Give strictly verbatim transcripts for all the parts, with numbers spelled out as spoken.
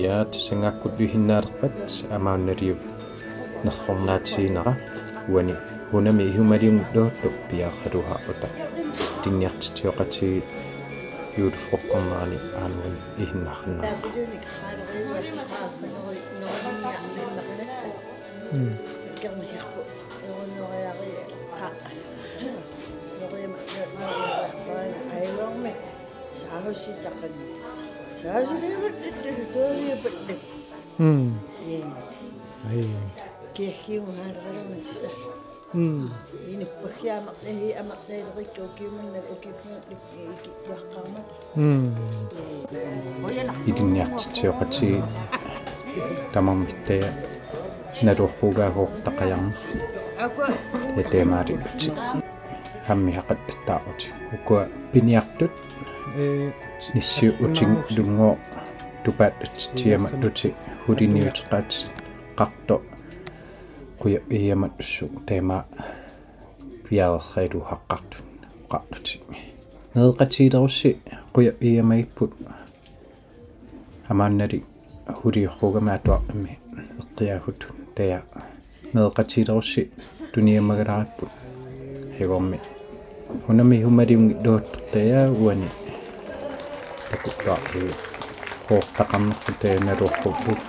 Ja, tassanngaakkullu ihinnaalerpat Amaannaliup nerrornaatiginera uani hunami ihumaliunngilluartoq piareersalerutta. Ilinniartitsioqatigiit julefrokosternerani aamma uani ihinnaarnera. Mm. Mm. Ai. Kiagiumaaralungatsa. Mm. Inuppassi amarlasi amarlalerikka ukiumanna ukiumanna ikittuaqqaarmat. Mm. Ilinniartitsioqatigiit tamarmik taava nalorsugaagooqattaarneq. Ja taamaalillutik. Hammi haqattaarut. Ukua piniartut. Ee, nissiutinngooq tupaallatsiamatut huliniuteqaat qaqto. Quja iamatussuk taama piareersalerutta oqartut. Oqartutik. Meeqqatigilerussi quja iamagipput. Amaannali huliorugami atuartumi eqqiaasutut taava meeqqatigilerussi tuniamagalaarput. Higormi. Hunami humaliunngilluartoq taava uani. Takuttuarput. Qoortaqarnerput taava nalorsuupput.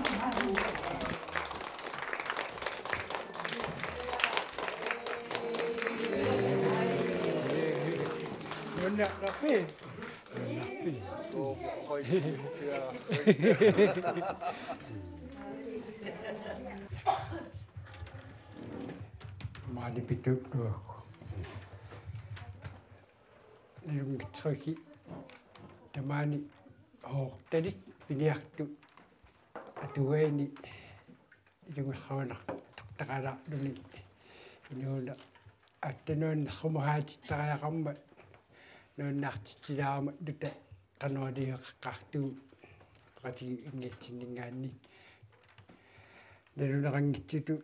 Maani pitut tuakku. Nalunngitsoq tamaani hoortalik piniartut atugaanni ilungersuanartortaqalaarluni inuuneq aatsaat nuannersumaartittariaqarmat nuannaartitsilaarmat nuta qanoq iliuuseqartugut peqatigiinngitsinninngaanniit naluneqanngitsutut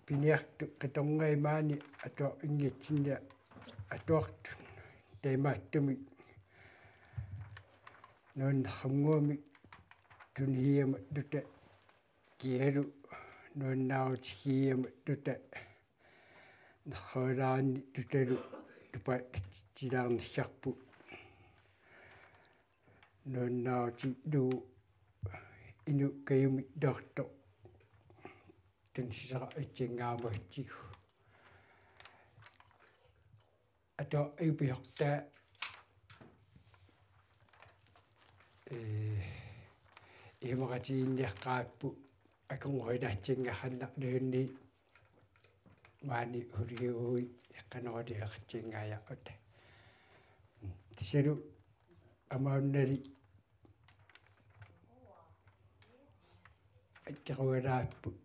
piniartut qitorngai maani atuarnngitsinni atuartut taamaattumik nuannersunnguamik tunigiamat nuta kialu nuannaarutigigiamat nuta nersualaarnit nutalu tupaallatsilaarniarput. Nuannaarutigilugu inuk kajumik toortoq tunniussisaqartigu. Atuartut pisortaat, ee, isumaqatigiinniaqqaarput akornanngortinngorniarluunniit maani huliugui eqqaneruliaqatigiinngajaarutta. Tassalu Amaannali akkerugalaapput.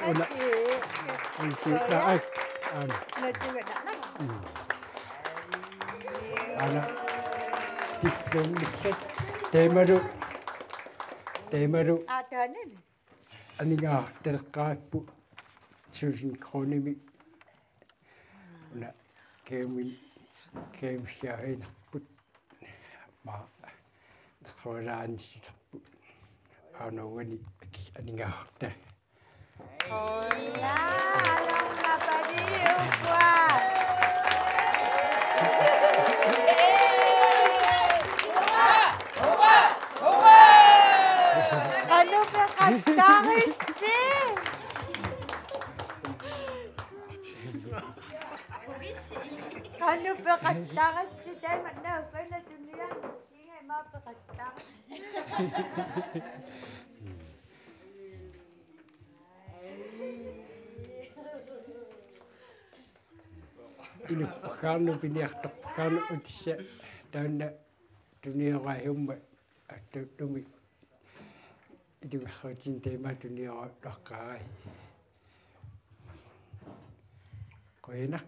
Una. Una. Ana. Tipluunngillat. Taamalu. Taamalu. Aataanani. Aningaasartaleqqaarput tusind kronimik. Una kemi, kemi siahinerput. Ma. Nersualaarnissisarput. Aana uani aningaasartaa. Hola, alornapaliukkua. Qanoq peqattarissi? Qanoq peqattarissi taama naukana tunniarnga ima peqattarissi? Inuppassuarnut piniartorpassuarnut utissat taanna tunioraajummik attuttumi ilungersuutinni taama tunioraajuaqqaarai. Qujanaq.